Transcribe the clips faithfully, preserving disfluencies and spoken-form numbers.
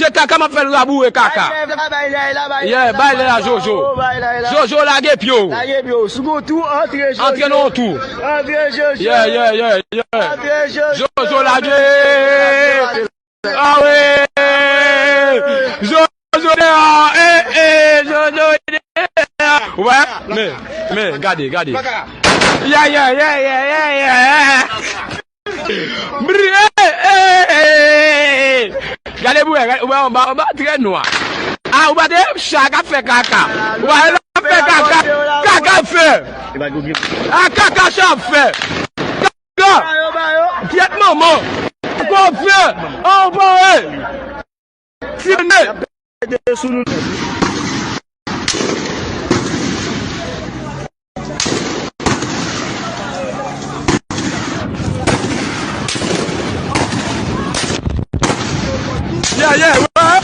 Se kaka m ap fè l raboure kaka. Yeah, bay lè la, Jojo. Jojo, lage pye w. Antre nan yon tou. Yeah, yeah, yeah, yeah. Jojo, lage. Awe! Jojo deyò! Eh, eh, Jojo deyò! Ou wè? Men, men, gade, gade. Yeah, yeah, yeah, yeah, yeah, yeah. Bri, eh, eh, eh, eh. Gade pou wè, gade, ou wè anba, anba trè nwa. Ah, ou pa te cha k ap fè kaka. Ou pa l ap fè kaka. Kaka ap fè. Ah, kaka cha ap fè. Kaka. Gyèt manman. Kaka ap fè. Ah, ou pa wè. Ti nèg. Yeah, yeah, ouais.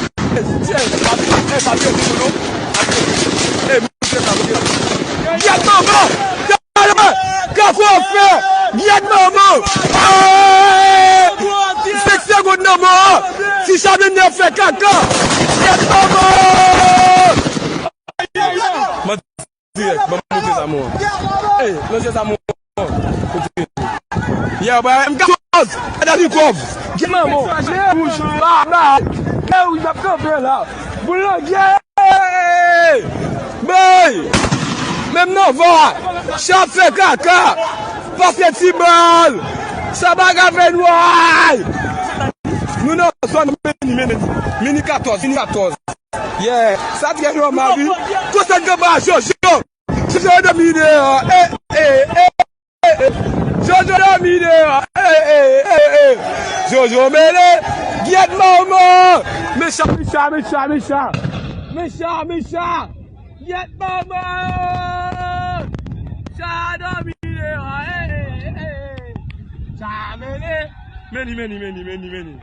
Gyèt manman! Kafou fè! Gyèt manman! Senk segonn nan mò! Ti Chabennè fè kaka! Gyèt manman! Dirèk, ban m monte zam ou an. Ey, lanje zam ou an. Kote? Yeah, ba, M katòz, Adalikòv. Gen manman. Wouj, ba, ba. Ey, wouj, m ap kanpe la. Boulangye! Bay! Menm nan va. Cha fè kaka. Pase ti bal. Sa bagay fè nway. Nou nan zòn mini, mini, mini katòz, mini katòz. Yeah, sa trè nòmal, wi. Kote gamba Jojo? Jojo dòmi deyò. Eh, eh, eh, eh. Jojo dòmi deyò. Eh, eh, eh, eh. Jojo mele. Gyèt manman. Mecha, mecha, mecha, mecha. Mecha, mecha. Gyèt manman. Cha dòmi deyò. Eh, eh, eh, eh. Cha mele. Meni, meni, meni, meni, meni.